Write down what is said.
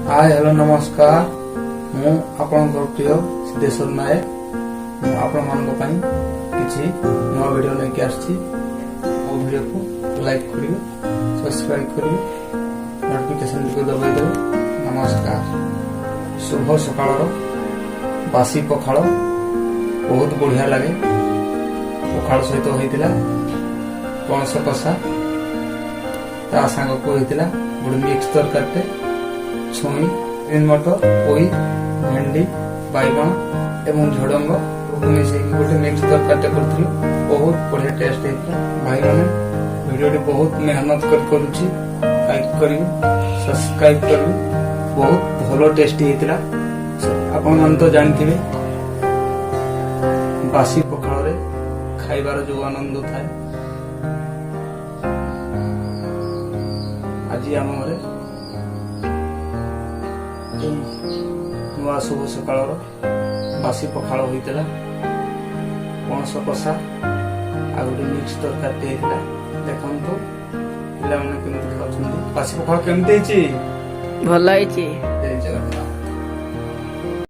ହାଏ, hello, ନମସ୍କାର। ମୁଁ ଆପଣଙ୍କର ପ୍ରିୟ ସିଦ୍ଧେଶ୍ୱର ନାୟକ। ମୁଁ ଆପଣମାନଙ୍କ ପାଇଁ କିଛି ନୂଆ ଭିଡ଼ିଓ ନେଇକି ଆସିଛି। ମୋ ଭିଡ଼ିଓକୁ ଲାଇକ୍ କରିବେ, ସବସ୍କ୍ରାଇବ୍ କରିବେ, ନୋଟିଫିକେସନ୍ ଟିକେ ଦବାଇ ଦେବେ। ନମସ୍କାର। ଶୁଭ ସକାଳର ବାସି ପଖାଳ ବହୁତ ବଢ଼ିଆ ଲାଗେ। ପଖାଳ ସହିତ ହେଇଥିଲା ପଣସ କଷା, ତା ସାଙ୍ଗକୁ ହେଇଥିଲା ଗୋଟେ ମିକ୍ସ ତରକାରୀଟେ, ଛୁଇଁ, ଗ୍ରୀନ୍ ମଟର, ପୋଇ, ଭେଣ୍ଡି, ବାଇଗଣ ଏବଂ ଝୁଡଙ୍ଗ ମିଶେଇକି ଗୋଟେ ମିକ୍ସ ତରକାରୀଟେ କରିଥିଲୁ। ବହୁତ ବଢିଆ ଟେଷ୍ଟ ହେଇଥିଲା। ଭାଇମାନେ, ଭିଡ଼ିଓଟି ବହୁତ ମେହନତ କରି କରୁଛି। ଲାଇକ୍ କରିବେ, ସବସ୍କ୍ରାଇବ କରିବେ। ବହୁତ ଭଲ ଟେଷ୍ଟି ହେଇଥିଲା। ଆପଣମାନେ ତ ଜାଣିଥିବେ, ବାସି ପଖାଳରେ ଖାଇବାର ଯୋଉ ଆନନ୍ଦ ଥାଏ। ଆଜି ଆମ ଘରେ ଏଇ ନୂଆ ଶୁଭ ସକାଳର ବାସି ପଖାଳ ହୋଇଥିଲା, ପଣସ କଷା ଆଉ ଗୋଟେ ମିକ୍ସ ତରକାରୀଟେ ହେଇଥିଲା। ଦେଖନ୍ତୁ ପିଲାମାନେ କେମିତି ଖାଉଛନ୍ତି। ବାସି ପଖାଳ କେମିତି ହେଇଛି? ଭଲ ହେଇଛି।